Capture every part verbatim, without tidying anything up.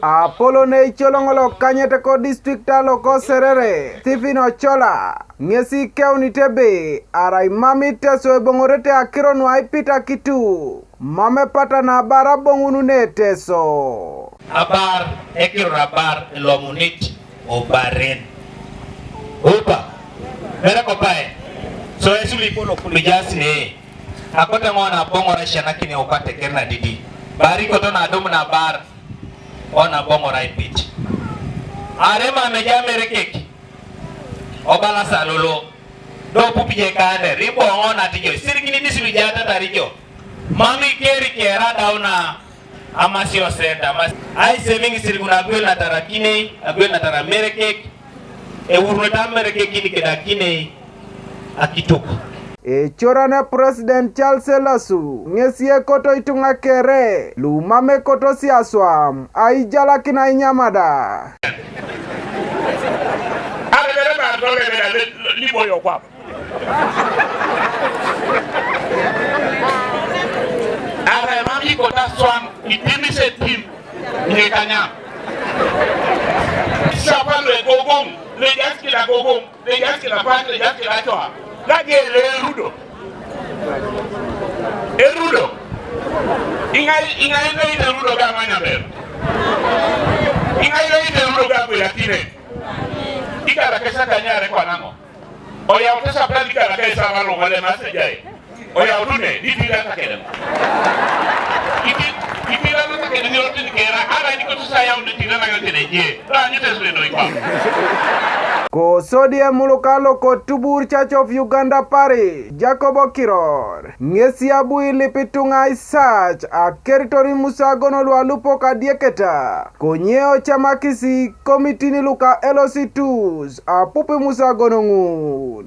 Apolo ne icoloŋo lo kanyet ko district a loko Serere, Stephen Ochola, ŋesi keunit ebe arai mam Iteso eboŋorete akiro nu aipit akituk, mam epatana abar aboŋunun Eteso. Abar, ekiror abar ilomunit obaren. Upa, mere kopae, so esuli polo kulujas ne, akote ŋo na boŋor aisianakin eupat eker nadidi, bari koto na adumun abar, o na boŋor aipit. Are mam ejai Merekek, obalasa lolo, do pupije kaner, iboŋo natijo, isirikini disi lujaatatar ijo, mam ikeri kera dauna. Amasio senta, amas-, aisemiŋ isirikun agwel natarakinei, agwel natara Merekek, euruneta Merekek ini kedakinei akituk. Ecoran President Charles Elasu, ŋesi ekoto ituŋa kere, lu mam ekotosi aswam, aijalakin ainyamada. Abebere ba tolebera le, le, liboyo kwap. Ara emam ikota swan itimise tim nikanya. Sapa lu egogoŋ, lu ejaas kila gogoŋ, lu ejaas kila pat, lu ejaas kila coa. Lage le erudo. Erudo. Iŋai, iŋai lo ite erudo ga manya ber. Iŋai lo ite erudo ga gwelakine. Ikara kesa kanyare kwa naŋo. Oyau tesapta nikana kaisama lo ŋole masejai. Oyau tune, nitira takede. Iti, itira takede ni rotin kera, ara ni kotu sayau nitira na gante je. Ra ni tesu no ikwa. Kosodi emuluka loko Tubur Church of Uganda Parish, Jacob Okiror, ŋesi abu ilip ituŋa aisac akeritor imusagon lualupok adieketa, konye ocamakis ikomitin luka L C twos apup imusagon ŋun.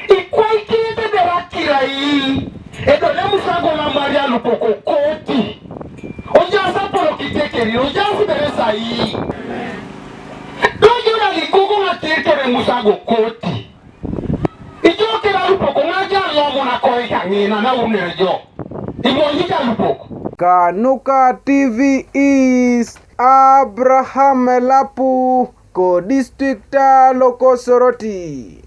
Ikwaikinete ber akirai, edol emusago lamari alupok koti. Ojaas apolokit ekerin, ojaas ber esai. Dojo da likogo ŋatirtor emusago koti. Ijo keda alupok ŋaja lomon akoik aŋina naunere jo. Imonjik alupok. Kanuka T V East, Abraham Elapu, ko district a loko Soroti.